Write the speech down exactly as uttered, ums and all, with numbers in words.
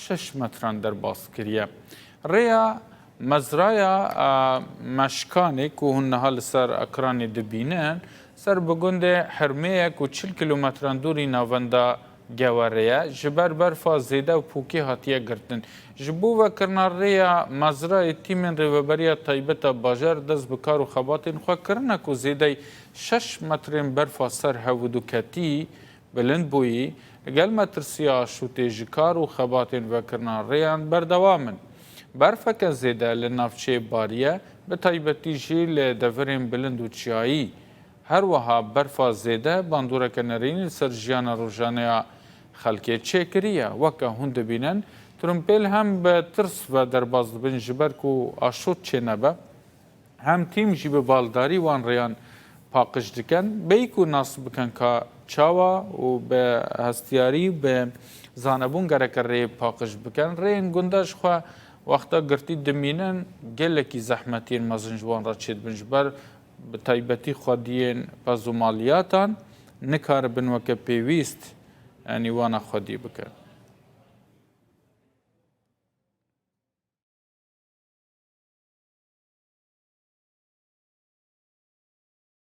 şeş metran derbas kiriye. Rêya mezraya e, Meşkanê ku hûn niha li ser ekranê dibînin, ser bi gundê Hermê ye ku çil kilometran dûrî navenda Gewerê ye, ji ber berfa zêde û pûkê hatiye girtin. Ji bo vekirina rêya mezrayê, tîmên Rêveberiya Taybet a Bajar dest bi kar û xebatên xwe kirine ku zêdeyî şeş metrên berfa ser hevûdûketî bilind bûyî, li gel metirsiya aşûtê ji kar û xebatên vekirina rêyan berdewam in. Berfeke zêde li navçeyê bariye, bi taybetî jî li deverên bilind û çiyayî. Her wiha berfa zêde bandoreke nerînî li ser jiyana rojane ya xelkê çêkiriye. Weke hûn dibînin, tirimpêl hem bi tirs ve derbas dibin, ji ber ku aşot çênebe, hem tîm jî bi baldarî wan rêyan paqij dikin. Bêyî ku nas bikin ka çawa û bi hestiyarî, bi zanebûn gereke rê paqij bikin. Rêyên gunda ji xwe wexta girtî dimînin, gelekî zehmetiyên mezin ji wan re çêdibin. Ji ber bi taybetî xwediyên pez û maliyatan nikaribin weke pêwîst, yanî wana xwedî bikin.